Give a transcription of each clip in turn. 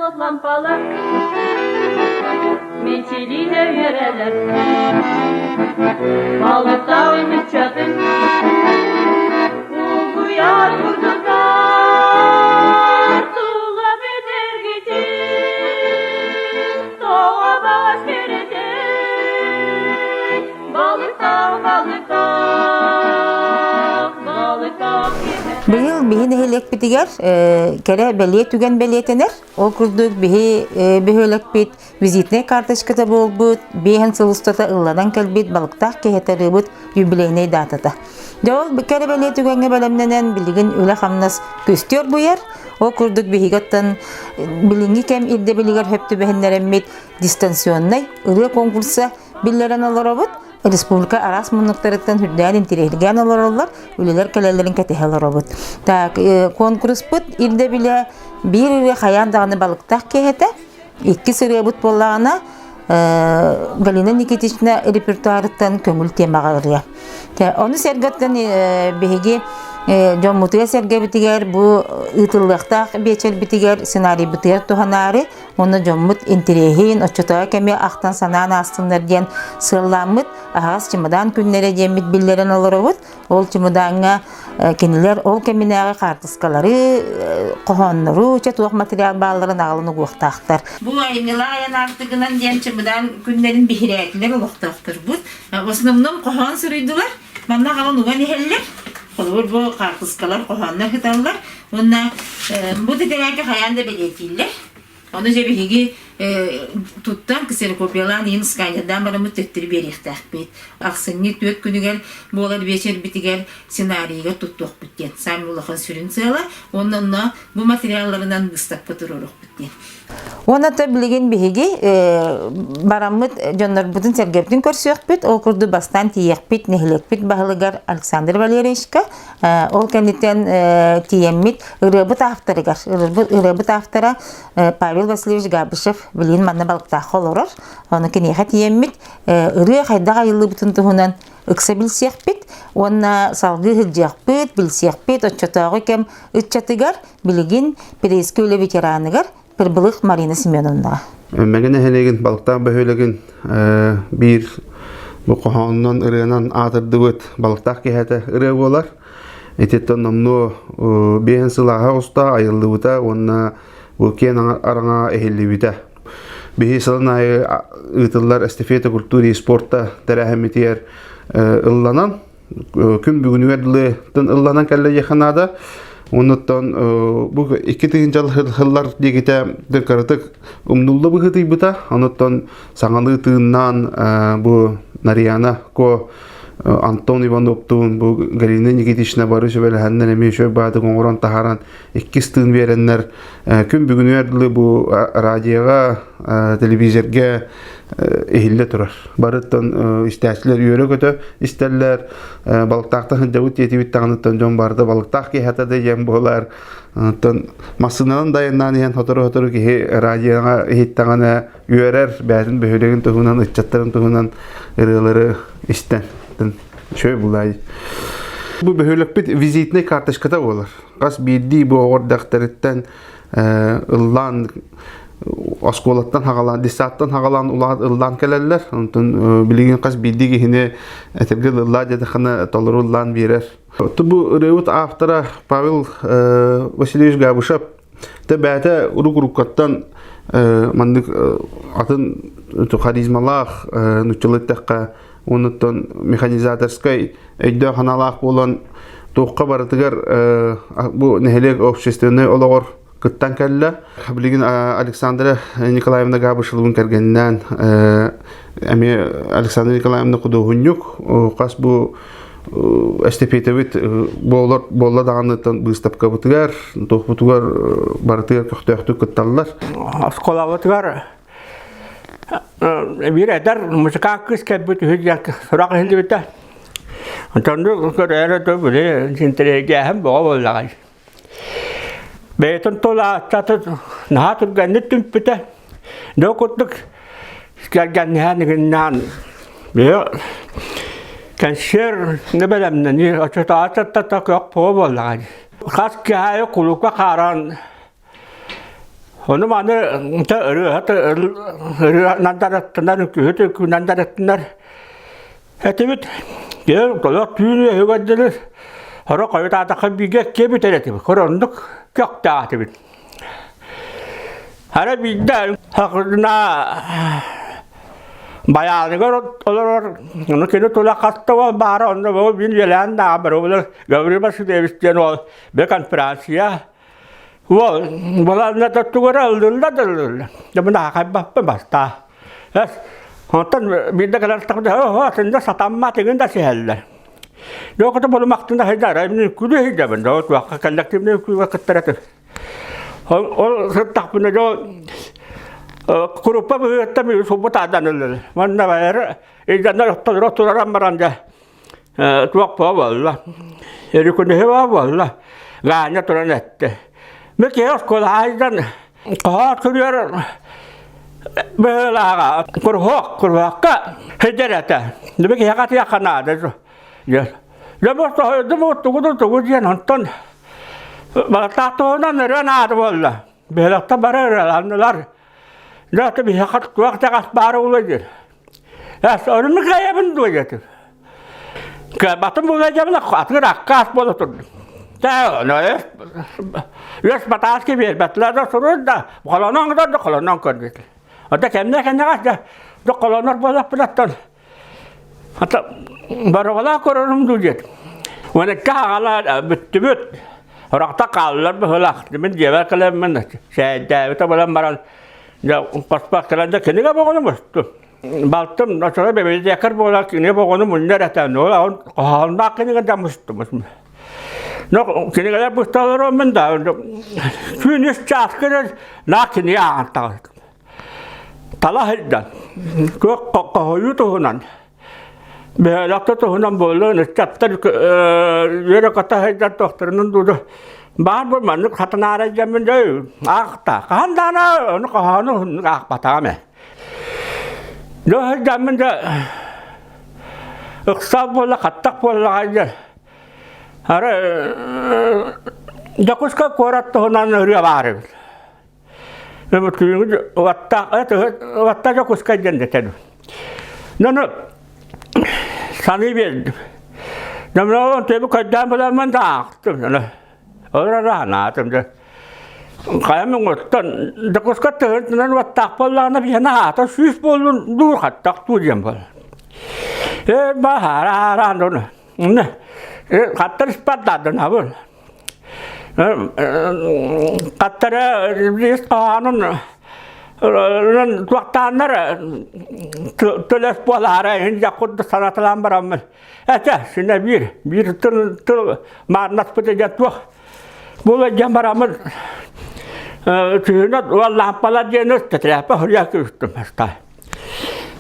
уот лампалар Мичилиһэ үөрэлэр Балыктаах ыччатын Улгуйар курдуктар Тула бүтэргитин Тоҕо баҕас кэрэтин Балыктаах, балыктаах, балыктаах Быйыл биһи нэһилиэкпитигэр кэрэ бэлиэ түгэн бэлиэтэнэр. Ол курдук биһи бөһүөлэкпит визитнэй карточката буолбут, биэһин сыл устата ылланан кэлбит балыктаах киһи тарыыбыт юбилейнай датата. Дьэ ол кэрэ бэлиэ түгэҥҥэ бэлэмнэнэн билигин үлэ-хамнас күстүөр буйар. Ол курдук биһиги оттон билиҥҥи кэм ирдэбилигэр хөп түбэһиннэрэммит дистанционнай ырыа конкурса биллэрэн олоробут. Республика араас муннуктарыттан үрдээн интириэһиргээн олороллор, үлэлэр кэлэллэрин кэтэһэ олоробут. Так, конкурспут ирдэбилэ биир ырыа хайаан даҕаны балыктаах киэһэтэ, иккис ырыабыт буоллаҕына Галина Никитична репертуарыттан көҥүл темаҕа ырыа. Ону сэргэттэн биһиги дьоммутугар сэргэбитигэр бу ыытыллыахтаах биэчэрбитигэр сценарийбытыгар туһанаары Уонна дьоммут интэриэһин оччотооҕу кэми ахтан-санаан аастыннар диэн сыаллааммыт аһаҕас чымыдаан күннэрэ диэммит биллэрэн олоробут. Ол чымыдааҥҥа кинилэр ол кэминээҕи хаартыскалары, хоһооннору, чэ туох материал баалларын аҕалан угуохтаахтар. Бу айымньылаах айан аартыгынан диэн чымыдаан күннэрин биһирээтилэр олохтоохторбут. В основном хоһоон суруйдулар. Манна аҕалан уган иһэллэр. Холобур, бу хаартыскалар хоһооннор сыталлар. Уонна бу тэтэрээккэ хайаан да бэлиэтииллэр. Ону дьэ биһиги туттан ксерокопиялаан иһин сканердаан бараммыт төттөрү биэриэхтээхпит. Ахсынньы түөрт күнүгэр буолар биэчэрбитигэр сценарийыгар туттуохпут диэн. Саамай улахан сүрүн сыала. Уонна онно бу материалларынан быыстапка туруоруохпут диэн. Уонна то билигин биһиги бараммыт дьоннорбутун сэргэбитин көрсүөхпүт. Ол курдук бастаан тиийиэхпит нэһилиэкпит баһылыгар Александр Валерьевичка. Ол кэнниттэн тиийэммит ырыабыт авторыгар, ырыабыт автора Павел Васильевич Габышев билигин манна Балыктаахха олорор. Ону киниэхэ тиийэммит ырыа хайдах айыллыбытын туһунан ыкса билсиэхпит уонна салгыы сылдьыахпыт, билсиэхпит оччотооҕу кэм ыччатыгар билигин Перейскэй үлэ ветераныгар Прибылых Марина Семеновнаҕа. Мэҥэ нэһилиэгин Балыктаах бөһүөлэгин биир бу хоһоонунан ырыанан аатырдыбыт балыктаах киһитэ ырыа буолар. Ититтэн номнуо биэһин сылааһа уста айыллыбыта уонна бу киэн араҥа иһиллибитэ. Биһи сылын аайы ыытыллар эстафета культуры и спорта тэрээһиммитигэр ылланан күн бүгүнүгэр дылы ылланан кэллэ диэххэ наада. Оннуттан бу икки тыһыынча сыллар диэкитэ кыратык умнулла быһыытыйбыта. Онуттан саҥалыы тыыннаан бу Нарияна Ко Антон Ивановтуун бу Галина Никитична бары сүбэлэһэннэр эмиэ үчүгэй баатык оҥорон таһааран иккис тыын биэрэннэр күн бүгүнүгэр дылы бу радиоҕа телевизорга иһиллэ турар. Барыттан истээччилэр үөрэ-көтө истэллэр. Балыктаахтан сылдьабыт диэтибит даҕаныттан дьон барыта балыктаах киһи да диэн буолар. Оттон массыынанан да айаннаан иһэн сотору-сотору киһи радиоҕа иһиттэҕинэ үөрэр, бэйэтин бөһүөлэгин туһунан, ыччаттарын туһунан ырыалары истэн. Үчүгэй булаай. Бу бөһүөлэкпит визитнэй карточката буолар. Хас биирдии бу оҕор дэхтэриттэн ыллаан оскуолаттан хагалаан, детсадтан хагалаан улаат ыллаан кэлэллэр. Онтон билигин хас биирдии киһини этэргэ ыллаа диэтэххинэ толору ыллаан биэрэр. Бу ырыабыт автора Павел Васильевич Габышев Тэ бэйэтэ урук-уруккаттан маннык атын харизмалаах нуччалыы эттэххэ уонуттан механизаторскай өйдөөх-санаалаах буолан туохха барытыгар бу нэһилиэк общественнай олоҕор кыттан кэллэ. Билигин Александра Николаевна Габышевалыын кэргэнинээн эмиэ Александра Николаевна худуоһунньук хас бу эстафетабыт буолар буолла даҕаныттан быыстапкабытыгар туохпутугар барытыгар көхтөөхтүк кытталлар. Оскуолабытыгар биир эдэр музыкант кыыс кэлбит үһү диэн сурах иһиллибитэ. Онтон көрөөрө да били интэриэһиргээһин бөҕө буоллаҕай. Бэйэтин тыл ааттата наһаа түргэнник түмпүтэ. Дьэ курдук кэргэнниһэн игиннээн биһи кэнсиэр бэлэмнэнии оччотооҕу көх буоллаҕа дии. Хас киһи аайы кулуупка хааран. Ону маны ырыаһыт ырыанан дарыттынар, үҥкүүһүт үҥкүүнэн дарыттынар этибит. Толох түүн үөһүгэр дылы хоро хойутаатахха бииргэ иккиэ бүтэр этибит. Хороннук көхтөөх этибит. Ара биирдэ хахына Байааныгар олорор, ону кини тула хаста уол баара, онно ол мин үөлээн даҕа барыбылар Гаврил Васильевич диэн уол бе конференция уол балаанна тугара ыллылла да ыллылла. Дьэ мин аахайбаппын бастаа. Эс онтон биирдэ кэлэр тахта оо атында сатаммат игин да сиһэллэр. Дьокото болумахтында хайдара мин күлү хидабын да туохха коллективный күлү кыттар Ол сыттахпына дьон куруппа быһыаттан мин субу таадан ыллылар. Манна байары илдьаннар оттолоро тураран баран дьэ туох буолла. Өрүкүнүһү буолла. Ганя туран эттэ. Мен киһи оскуола айдан хоһоот күрүөр быһыылааҕа куруһуок куруһуокка сылдьар этэ. Дьэ киһиэхэ атыйахха наада. Дьэ бу тоһойдум тугу тугу диэн онтон Балаттаах туһунан ырыа наада буолла. Бөһүөлэктэн бары ырыаланнылар. Дьэ, биһиэхэ туох даҕас баара буолуо диир. Эс, ону кыайабын дуо диэтим. Кыайбатым буолуо диэбин атыыр аккаас буола турдум. Тэ, ону үөс батааски биэрбэтилэр да суруй да, холонон да холонон көрдүтү. Ота кэмнэ кэннэҕэс да холонор буолаппынаттан Хата боруобалаах көрөрүм дуу диэт. Уонакка аҕала бүттүбүт. Орохто хааллар быһылаах. Мин дьиэбэр кэлэммин сээйдээбитэ буолан баран дьэ хоспох кэлэн да кинигэ боҕону мустум. Балтым оччолор библиотекарь буолар кинигэ боҕону мунньар этэ. Ол хоһоонноох кинигэ да мустум. Но кинигэлэр бысталар мин да күн үс чааска наа кинигэ ааҕан таҕыстым. Тала сылдьан, күөх хоһуйуу туһунан, бөһүөлэктэ туһунан буоллун, ыччаттар үөрэ-көтө сылдьан туохтарынан дуу баар бу маннык хатынаара дьэммин дьэ аахта. Хаһан даҕаны ону хоһоону уһуннук аахпатаҕым ээ. Дьэ сылдьаммын дьэ ыксал буолла, хаттах буоллаҕа дьэ. Ары Дьокуускай куорат туһунан ырыа баар эбит. Уотта Дьокуускай диэн дэтэн. Нону саныы биэрдим. Номнуон төбү көрдөөн буламмын да аахтым. Олор анаатым дьэ. Хайа муҥуттан Дьокуускай тыһыынчанан уоттаах буоллаҕына биһиэнэ аата сүүс буоллун дуу хаттах дуу диэн буолар. Ээ баһаарaan дону. Хаттар испаттаадынабын. Хаттара ис хоһоонун туохтааннар төлөс буолаара иһин дьэ курдук санаталаан бараммын этэ синэ биир биир тыл тыл маарнаспыта дьэ туох буола дьэн бараммын күһүнэ уол лаампалар диэн тэтэрээппэ суруйа күүстүм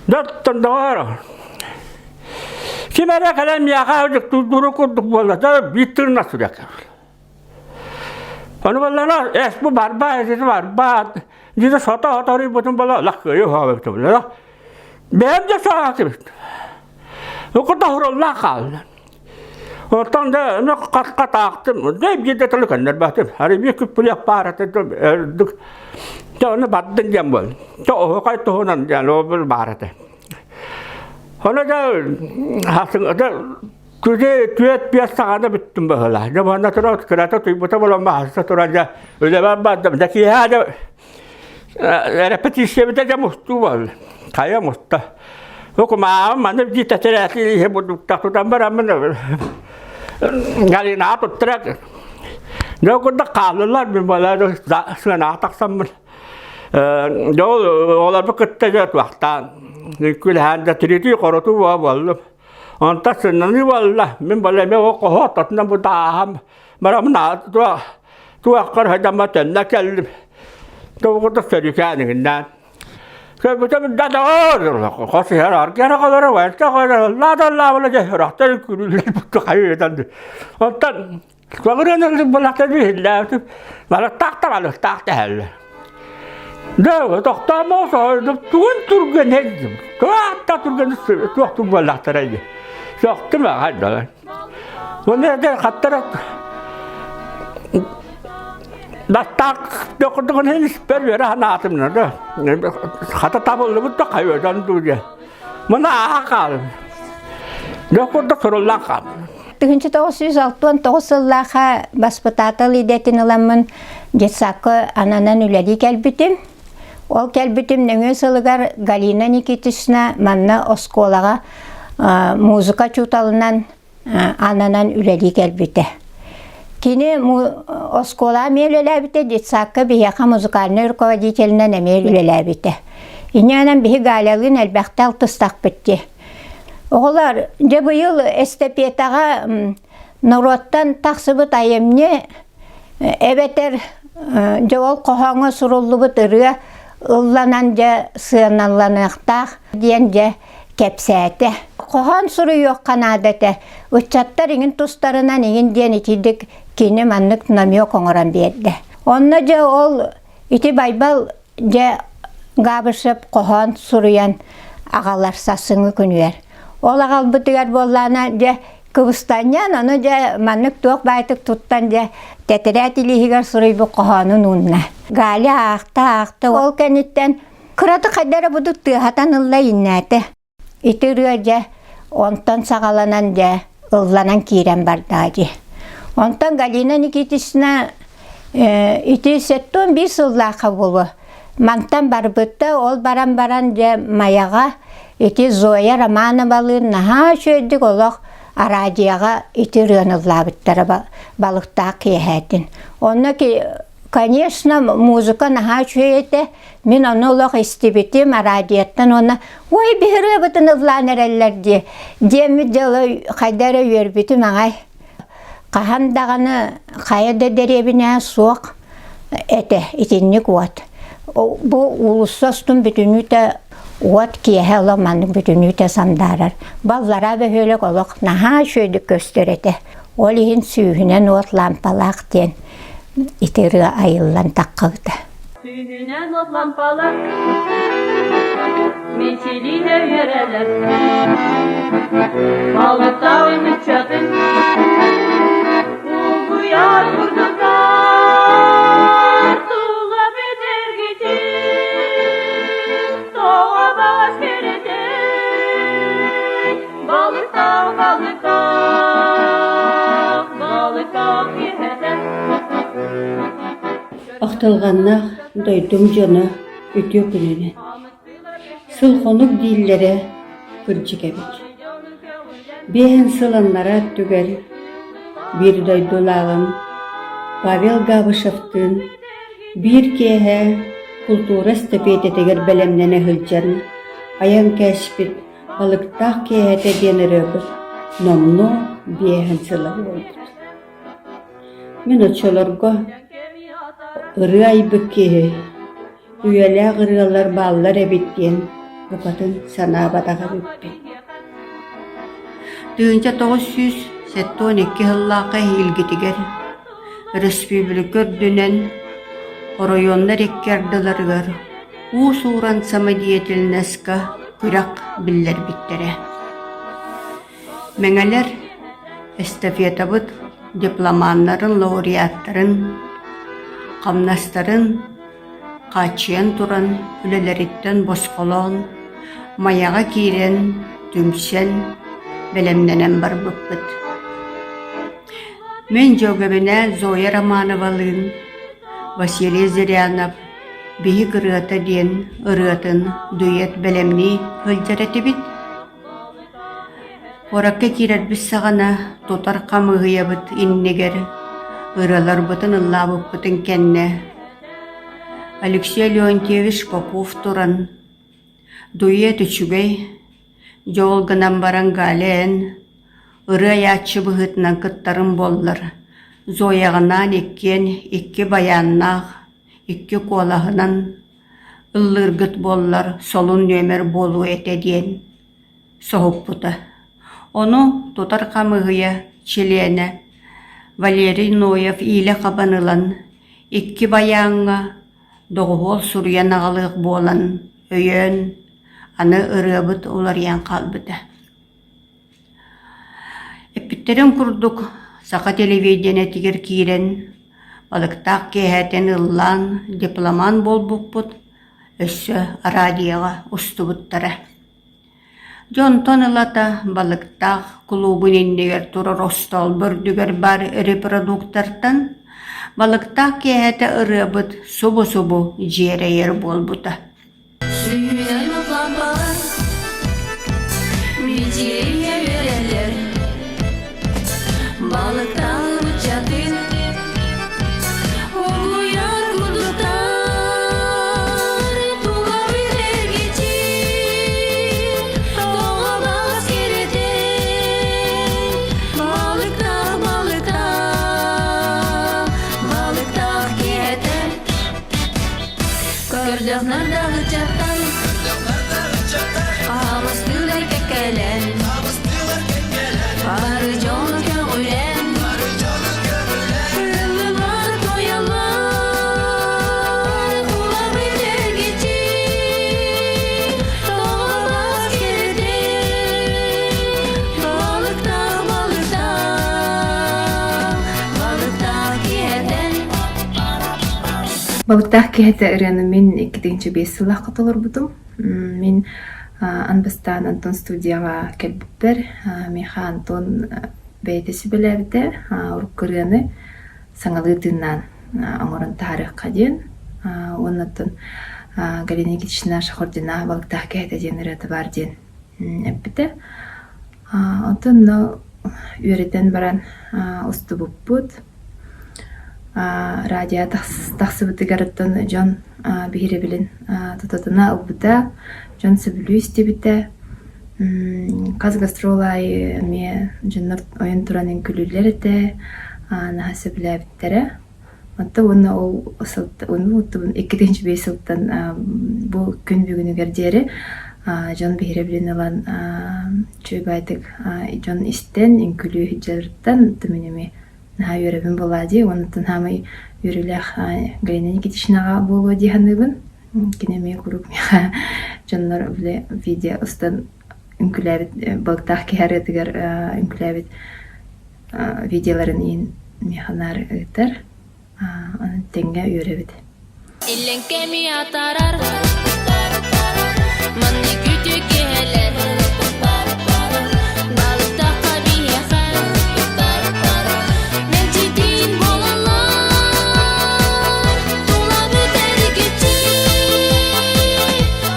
Доттон доҕоор ким эрэ кэлэн миэхэ дьуктуурдууру курдук буолла да биир тылынан суруйа Ону буоллаҕына эс бу барбаа эсити барбаа дьиэ сото-сото арыйбытым буола олох кыайыы уһаабыт буолла бэйэм да саҕаатыбыт Укута хуруллаах хаалла Оттон да ну хат-хат аахтым да биирдэ тылы көннөрбөтүм арай биир күппүлүөх баар этэ өрдүк Дьэ ону бардын диэн буол. Дьэ оһуохай туһунан диэн ол баар этэ. Ону да да күдэ түөт биэс саҕана бүттүм быһыылаах. Дьэ уонна туран кырата туйбута буолан баһаста туран дьэ үлэбэр бардым. Дьэ киэһэ дьэ репетициябыта дьэ мустуу буолла. Хайа муста. Кумааҕым маны дии тэтэрээти иһи бурдуктах тутан бараммын Галинаҕа туттара Дьэ курдук хааллылар мин буолар сыанаҕа тахсаммын дьэ ол оҕолорбун кытта дьэ туохтаан күлэһэн да тиритии хоротуу буола буоллум онтон сыннаныы буолла мин буолла эмиэ ол хоһу ортотунан бу тааһам бараммын туох туоххар сылдьаммар төннө кэллим туох курдук сөрүүкээн иҥиннээн Көрбүтүм да доҕоор, хос иһэр аргыар оҕолоро уонча оҕолоро лаадаллаабыла дьэ сүрэхтэр күрүүлэр бутtu хайыытан. Оттон көҕүрэн ыллык булахтар иһиллээбитим балыктаах да балыктаах дэһэллэр. Дэ тохтоомоо соһуйдум тугун түргэн эддим. Туох да түргэн туох туг буоллахтара дии. Сөхтүм аҕай да. Уонна хаттара. Бастаах докудугун иһин испэр үөрэ санаатым да. Хата табыллыбыт да хайыдан дуу диэн. Мына ааһа хаалым. Докурдук суруллан хаалым. 1969 сыллааха баспытаатал идэтин ыламмын детсадка ананан үлэлии кэлбитим. Ол кэлбитим нөҥүө сылыгар Галина Никитична манна оскуолаҕа музыка учууталынан ананан үлэлии кэлбитэ. Кини оскуолаҕа эмиэ үлэлээбитэ, детсадка биһиэхэ музыкальнай руководителинэн эмиэ үлэлээбитэ. Инньэ биһи Галялыын элбэхтэ алтыстахпыт дии. Оҕолор, дьэ быйыл эстапетаҕа норуоттан тахсыбыт айымньы эбэтэр дьэ ол хоһооҥҥо суруллубут ырыа ылланан дьэ сыаналаныахтаах диэн дьэ кэпсээтэ. Хоһоон суруйуохха наада этэ. Ыччаттар иҥин тустарынан иҥин диэн итирдик кини маннык намек оҥорон биэрдэ. Онно дьэ ол ити Байбал дьэ Габышев хоһоон суруйан аҕалар сарсыҥҥы күнүгэр. Ол аҕалбытыгар буоллаана дьэ кыбыстанньан ону дьэ маннык туох баайтык туттан дьэ тэтэрээт илииһигэр суруйбут хоһоонун уунна. Галя аахта аахта ол кэнниттэн Кыратык хайда эрэ будук тыаһатан ылла иннээтэ. Ити ырыа дьэ онтон саҕаланан дьэ ылланан киирэн барда дии. Онтон Галина Никитична ити сеттон биир сыллаахха буолуо. Мантан барбыта, ол баран баран дьэ Майаҕа ити Зоя Романовалыын наһаа үчүгэйдик олох араадьыйаҕа ити ырыаны ыллаабыттара балыктаах киэһээтин. Онно Конечно, музыка наһаа үчүгэй этэ. Мин ону олох истибитим, араадьыйаттан уонна «Ой, биһырыабытын ыллаан эрэллэр» дии диэммит дьоло хайда эрэ үөрбүтүм аҕай. Хаһан даҕаны хайа да дэриэбинэ суох этэ итинник уот. Бу уулусса устун бүтүнүүтэ уот киэһэ олох маннык бүтүнүүтэ сандаарар. Баллараа бөһүөлэк олох наһаа үчүгэйдик көстөр этэ. Ол иһин сүүһүнэн уот лаампалаах диэн ити ырыа айыллан таххыбыта. Сүүһүнэн от лампалар Мичилине үөрэлэр Балыктаах ыччатын Улгуйар курдуктар Тула бэдэргитин Тоҕо баҕас кэрэтэй Балыктаах, балыктаах, балыктаах киһэтэ Ахтылҕаннаах дойдум дьоно үтүө күнүнэн! Сыл-хонук дииллэрэ кырдьык эбит. Биэһин сыл аннараа өттүгэр биир дойдулааҕым Павел Габышевтыын биир киэһэ култуура эстэпиэтэтигэр бэлэмнэнэ сылдьан айан кээспит Балыктаах киэһэтэ диэн ырыабыт номнуо биэһин сыла буолбут. Мин оччолорго ырыа айбыт киһи үйэлээх ырыалар бааллар эбит диэн букатын санаабатах эбиппин. 1972 сыллаахха эһиилгитигэр өрөспүүбүлүкэ үрдүнэн оройуоннар икки ардыларыгар уус-уран самодеятельноска күрэх биллэрбиттэрэ. Мэҥэлэр эстафетабыт дипломаннарын, лауреаттарын, хамнастарын хааччыйан туран үлэлэриттэн босхолоон, Майаҕа киирэн, түмсэн, бэлэмнэнэн барбыппыт. Мин дьүөгэбинээн Зоя Романовалыын Василий Зырянов «Биһик ырыата» диэн ырыатын дуэт бэлэмнии сылдьар этибит. Куоракка киирэрбит саҕана тутар хамыыһыйабыт иннигэр ырыаларбытын ыллаабыппытын кэннэ Алексей Леонтьевич Попов туран «Дуэт үчүгэй, дьол гынан баран Галя эн ырыа айааччы быһыытынан кыттарым буоллар, Зояҕынаан иккиэн икки байааннаах, икки куолаһынан ыллыыргыт буоллар солун нүөмэр буолуо этэ» диэн соһуппута. Ону тутар хамыыһыйа чилиэнэ Валерий Ноев иилэ хабан ылан, икки байааҥҥа доҕуһуол суруйан аҕалыах буолан өйөөн, аны ырыабыт уларыйан хаалбыта. Эппиттэрин курдук, саха телевидениетигэр киирэн. Балыктаах киэһэтин ыллаан дипломант буолбуппут, өссө радиоҕа устубуттара. Дьэ онтон ылата Балыктаах кулуубун иннигэр турар остуол үрдүгэр баар репродуктортан «Балыктаах киэһэтэ» ырыабыт субу-субу дьиэрэйэр буолбута. Сүүнэн лампалар мичийэ үөрэллэр Балыктаах ыччатын угуйар курдуктар Тулабыт эргиччи тоҕо бас кэрэтин Балыктаах, балыктаах, балыктаах киһэтэ Көрдөх нардаах ыччаттар Хаамыстыылар кэккэлэн Бары дьону көҕүлээн Ыллылар тоялар Тулабыт эргиччи Тоҕо кэрдин Балыктаах, балыктаах Балыктаах киһэтэн Балыктаах киһитэ ырыаны мин 2005 сыллаахха толорбутум. Мин аан бастаан Антон студияҕа кэлбиппэр, миэхэ Антон бэйэтэ сүбэлээбитэ, урукку ырыаны саҥалыы тыыннаан оҥорон таһаарыахха диэн. Уонна оттон Галина Никитична Шахурдина «Балыктаах киһитэ» диэн ырыата баар диэн эппитэ. Онтон онно үөрэтэн баран устубуппут. Радио тахсыбытыгар оттон дьон биһирэбилин тутатына ылбыта, дьон сөбүлүү истибитэ. Хас гастрол аайы эмиэ дьоннор ойон туран үҥкүүлүүллэр этэ, наһаа сөбүлээбиттэрэ. Онто уонна ол сылтан 2005 сылтан бу күн бүгүнүгэр диэри дьон биһирэбилин ылан үчүгэй баайдык дьон истэн үҥкүүлүү сылдьарыттан мин эмиэ наһаа үөрэбин буолаа дии уонна хаамай үөрүүлээх Галина Никитичнаҕа буолуо дии саныыбын. Кини эмиэ куруук миэхэ дьоннор били видео устан үҥкүүлээбит балыктаах киһи арыатыгар үҥкүүлээбит видеоларын иин миэхэ наар ыытар. Онон тэҥҥэ үөрэбит. Иллэҥ кэми атаарар Маннык үтүө киһилэр Балыктахха биһиэхэ Мэлдьитин буолаллар Тулабыт эргиччи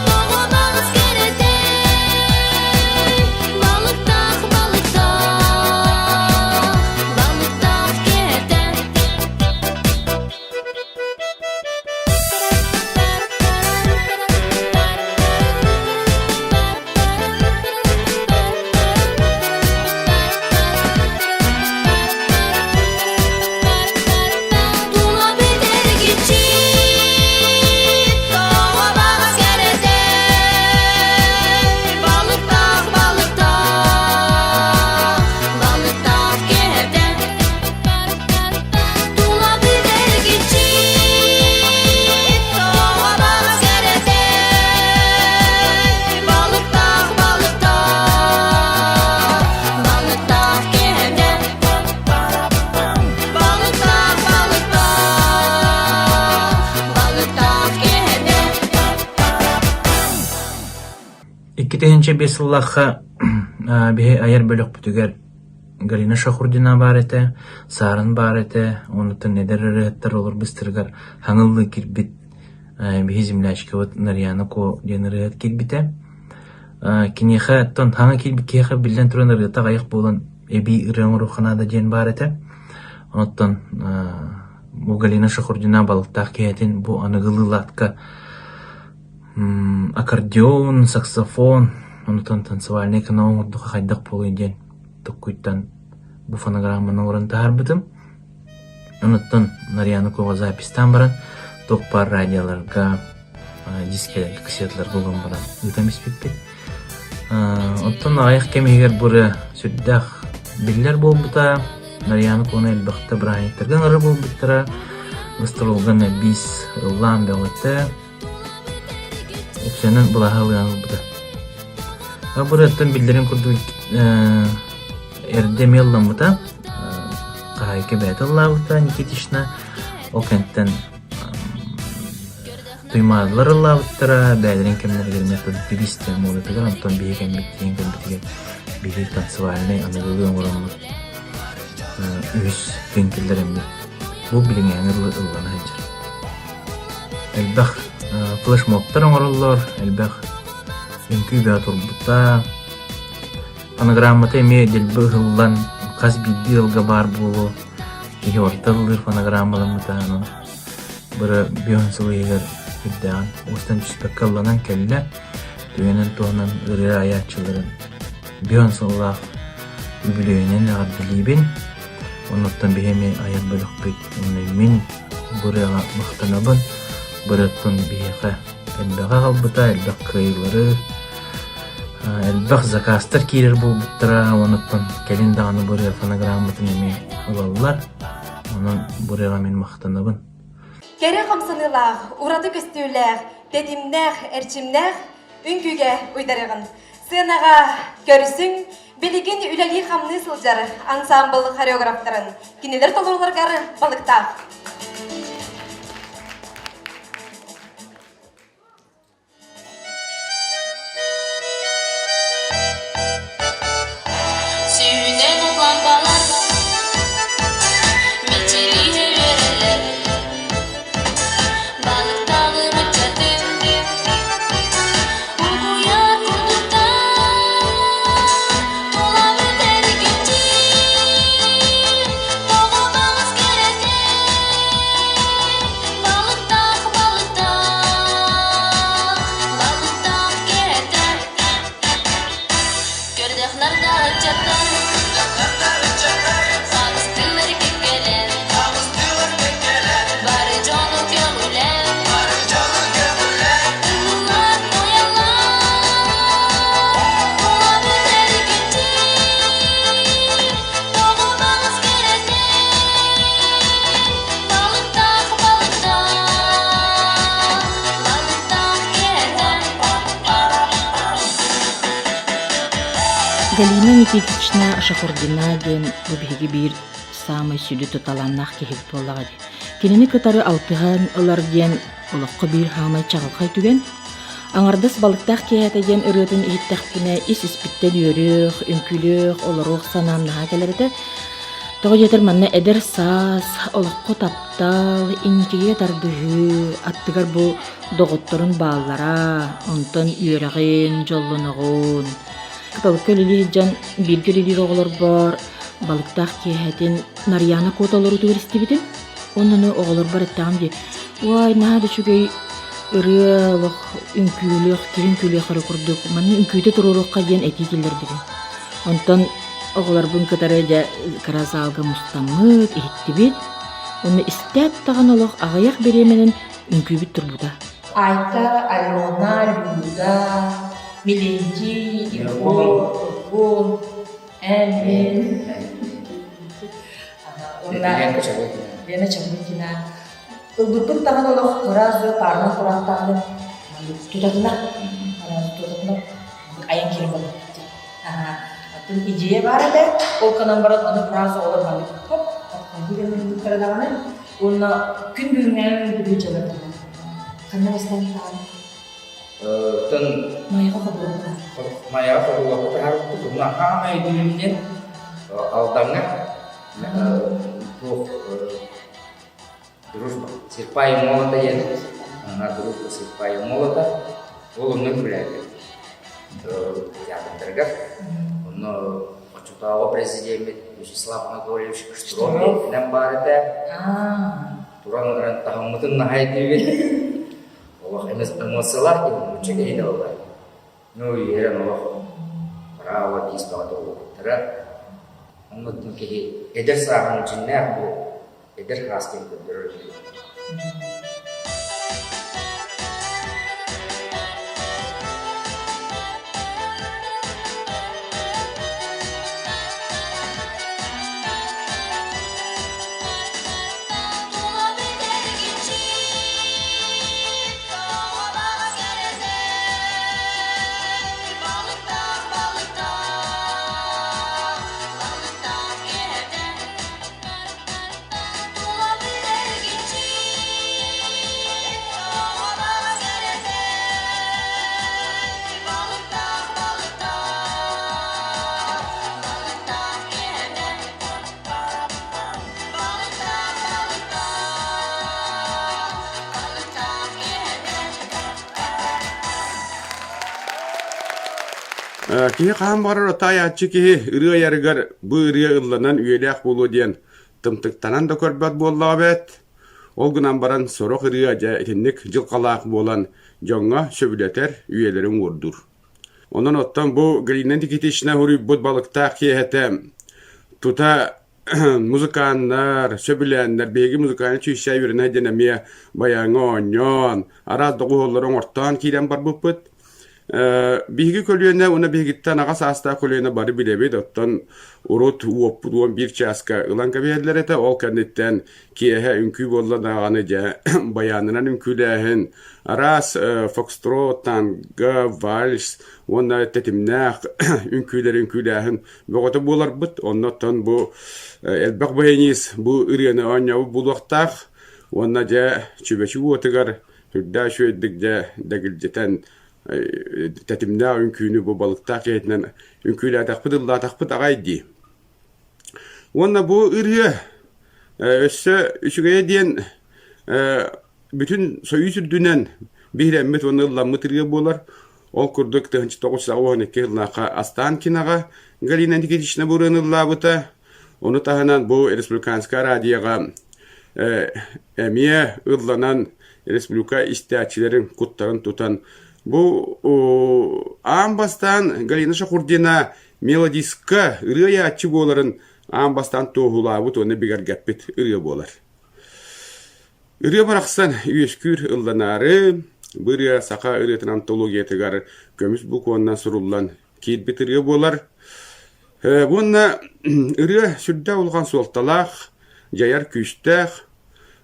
Тоҕо баҕас кэрэтэй Балыктаах, балыктаах Балыктаах киһитэ Тула бүтэргиччи тоҕо баҕас кэрэтэй Балыктаах, балыктаах, балыктаах киһитэ Тула бүтэргиччи тоҕо баҕас кэрэтэй Балыктаах, балыктаах, балыктаах киһитэ Балыктаах, балыктаах, балыктаах киһитэ 2005 сыллаахха биһи айар бөлөхпүтүгэр Галина Шахурдина баар этэ, Саарын баар этэ, онуттан эдэр ырыаһыттар олор быстарыгар хаҥыллыы киирбит биһи землячкабыт Нарьяна Ко диэн ырыаһыт киирбитэ. Киниэхэ оттон хаҥа киирбит киһиэхэ биллэн туран ырыата аҕыйах буолан эбии ырыа оҥоруохха наада диэн баар этэ. Оттон бу Галина Шахурдина балыктаах киһитин бу аныгылыы лаатка аккордеон, саксофон, онтон танцевальнай канал оҥордоххо хайдах буолуой диэн токкуйтан бу фонограмманы оҥорон таһаарбытым. Онуттан Нарьяна Кова записьтаан баран туох баар радиоларга, дискэлэргэ, кассеталарга уган баран ыытан испиппит. Оттон аҕыйах кэм иһигэр бу ырыа сүрдээх биллэр буолбута. Нарьяна Куона элбэхтэ бырааһынньыктарга ыҥырар буолбуттара. Гастролга биис ыллаан бөҕөтө. Үксэнэн былаһа ылыан ылбыта. Бырыаттан биллэрин курдук эрдэ эмиэ ылламмыта. Хаһаайка бэйэтэ ыллаабыта Никитична. Ол кэнниттэн Туймаадалар ыллаабыттара, бэйэлэрин кэмнэригэр метод девиз диэн муодатыгар, онтон биһиги кэммит тиийэн кэлбитигэр биһиги танцевальнай аныгылыы оҥороммут үһүс күн киллэрэммит бу билиҥҥээҥи дылы ыллана сылдьар. Элбэх флешмобтар оҥороллор, элбэх үҥкүү бөҕө турбута. Фонограммата эмиэ дэлби ыһыллан хас биирдии ыалга баар буолуо киһи орто ыллыыр фонограммаламмыта онон Бары бүөн сыл иһигэр үрдээҕин уостан түспэккэ ылланан кэллэ. Түгэнин туһунан ырыа айааччыларын бүөн сыллаах үбүлүөйүнэн эҕэрдэлиибин. Оннуттан биһи эмиэ айар бөлөхпүт уонна мин бу ырыаҕа махтанабын. Бу ырыаттан биһиэхэ элбэҕи аҕалбыта, элбэх кыайыылары, элбэх заказтар киирэр буолбуттара. Онуттан кэлин даҕаны бу ырыа фонограмматын эмиэ ылаллар. Онон бу ырыаҕа мин махтанабын. Кэрэ хамсаныылаах, ураты көстүүлээх, тэтимнээх, эрчимнээх үҥкүүгэ уйдарыаҕын. Сыанаҕа көрсүҥ, билигин үлэлии-хамныы сылдьар ансаамбыл хореографтарын, кинилэр толорууларыгар балыктаах. Сүүнэ лампалар мичилиһэ үөрэллэр, балыктаҕын ыччатын угуйар курдуктар, тулабыт эргиччи тоҕо балыс кэрэтэ, балыктаах балыктаах, балыктаах кэрэтэ. Көрдөхнөр да ыччаттар, хаҕыстыылар кэккэлэн, бары дьону көҕүлээн, ыллылар туйаллар, тулабыт эргиччи, тоҕо балыс кэрэтэ, балыктаах балыктаах, балыктаах кэрэтэ. Галина Никитична Шахурдина диэн бу биһиги биир саамай сүдү талааннаах киһибит буоллаҕа дии. Кинини кытары алтыһан ылар диэн олоххо биир хаамай чаҕылхай түгэн. Аҥардас балыктаах киэһэтэ диэн ырыатын иһиттэхпинэ ис-испиттэн үөрүөх, үҥкүүлүөх, олоруох санаам наһаа кэлэр этэ. Тоҕо диэтэр манна эдэр саас, олоххо таптал, инникигэ тардыһыы, аттыгар бу доҕотторун бааллара, онтон үөрэҕин, дьоллоноҕун. Кыталыкка үлэлии сылдьан бииргэ үлэлиир оҕолорбор балыктаах киэһэтин Нарыйаана Куота олоруутугар истибитим. Уонна ону оҕолорбор эттэҕим дии, уой, наһаа да үчүгэй ырыа олох үҥкүүлүөх, киһи үҥкүүлүөх эрэ курдук, манна үҥкүүтэ туруоруохха диэн этии киллэрбитим. Онтон оҕолорбун кытары дьэ кыра залга мустаммыт, иһиттибит. Уонна истээт даҕаны олох аҕыйах бириэмэнэн үҥкүүбүт турбута. Айта, Алена, Люда, Милентий, Егор, Тургун, Эмин, уонна Лена Чабыкина. Ылбыппыт даҕаны олох сразу паарынан туран даҕаны тутатына тутатына айан киирэн барбыт. Атын идея баар этэ, ол гынан баран ону фраза олор маннык хоп гыммыттара даҕаны уонна күн бүгүҥҥэ бүгүн дьалар Ханна бастаан таҕан? Оттон Майаҕа хобулуохха. Майаҕа хобулуохха таһаарбыппыт. Уонна хаамай өйдүүрүм Алдаҥҥа туох дружба серпа и молота диэн дружба серпа и молота ол онно үлэлээбит театрдарыгар онно оччотооҕу президеммит Вячеслав Анатольевич Штыров баар этэ туран ыран таһыммытын наһаа өйдүүбүт. Олох эмоциялаах киһи нуучча киһитэ буолар. Ну үөрэн олох браво диис бөҕөтө буолбуттара. Оннук киһи эдэр сааһын дьиҥнээх бу эдэр саас диэн көрдөрөр Киһи хаһан баҕарар отаайааччы киһи ырыа айарыгар бу ырыа ылланан үйэлээх буолуо диэн тымтыктанан да көрбөт буоллаҕа эбээт. Ол гынан баран сорох ырыа дьэ итинник дьылҕалаах буолан дьоҥҥо сөбүлэтэр, үйэлэрин уордуур. Онон оттон бу Галина Никитична уруйбут балыктаах киэһэтэ тута музыканнар, сөбүлээннэр, биһиги музыкальнай чүүсчээ үөрэнэ диэн эмиэ байааҥҥа оонньоон, араас доҕуһуоллары оҥортоон киирэн барбыппыт. Биһиги көлүөнэ уонна биһигиттэн аҕа саастаах көлүөнэ бары билэбит, оттон урут уоппут 11 чааска ылан кэбиһэллэр этэ, ол кэнниттэн киэһэ үҥкүү буолла даҕаны дьэ байаанынан үҥкүүлээһин, араас фокстрот, танго, вальс уонна тэтимнээх үҥкүүлэри үҥкүүлээһин бөҕөтө буоларбыт. Оннуттан бу элбэх баянист бу ырыаны оонньообут буолуохтаах уонна дьэ чүбэчи уотугар сүрдээх үчүгэйдик дьэ дэгилдьитэн тэтимнээх үҥкүүнү бу балыктаах киһитинэн үҥкүүлээтэхпит ыллаатахпыт аҕай дии. Уонна бу ырыа өссө үчүгэйэ диэн бүтүн Союз үрдүнэн биһирэммит уонна ылламмыт ырыа буолар. Ол курдук 1992 сыллаахха Останкиноҕа Галина Никитична бу ырыаны ыллаабыта. Ону таһынан бу республиканскай радиоҕа эмиэ ылланан республика истээччилэрин куттарын тутан бу аан бастаан Галина Шахурдина мелодистка ырыа айааччы буоларын аан бастаан туоһулаабыт уонна бигэргэппит ырыа буолар. Ырыа барахсан үөскүүр ылланаары, бу ырыа саха ырыатын антологиятыгар көмүс букваннан суруллан киирбит ырыа буолар. Уонна ырыа сүрдээх улахан суолталаах, дьайар күүстээх.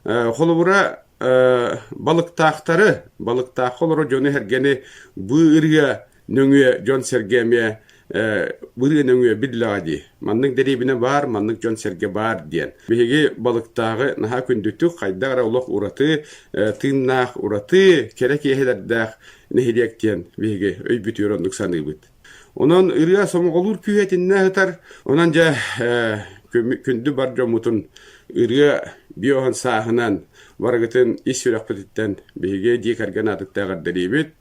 Холобура, балыктаахтары, балыктаахха олорор дьону-сэргэни бу ырыа нөҥүө дьон-сэргэ эмиэ бырыы нөҥүө биллэҕэ дии. Маннык дэриэбинэ баар, маннык дьон-сэргэ баар диэн. Биһиги балыктааҕы наһаа күндүтүк, хайдах эрэ олох ураты тыыннаах, ураты кэрэ киэһэлэрдээх нэһилиэк диэн биһиги өйбүтүгэр оннук саныыбыт. Онон ырыа сомоҕолуур күүһэ итиннэ сытар. Онон дьэ күндү бар дьоммутун ырыа биоһун сааһынан барыгытын ис сүрэхпититтэн биһиги дьиэ кэргэн аатыттан эҕэрдэлиибит.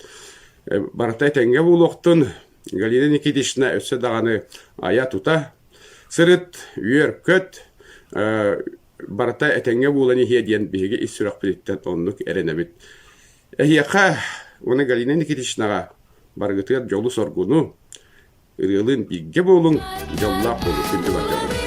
Барыта этэҥҥэ буолуохтун, Галина Никитична өссө даҕаны айа-тута сырыт, үөр-көт, барыта этэҥҥэ буолан иһиэ диэн биһиги ис сүрэхпититтэн оннук эрэнэбит. Эһиэхэ уонна Галина Никитичнаҕа барыгытыгар дьолу-соргуну, ырыалыын бииргэ буолуҥ, дьоллоох буолуҥ, күндү бар дьолу.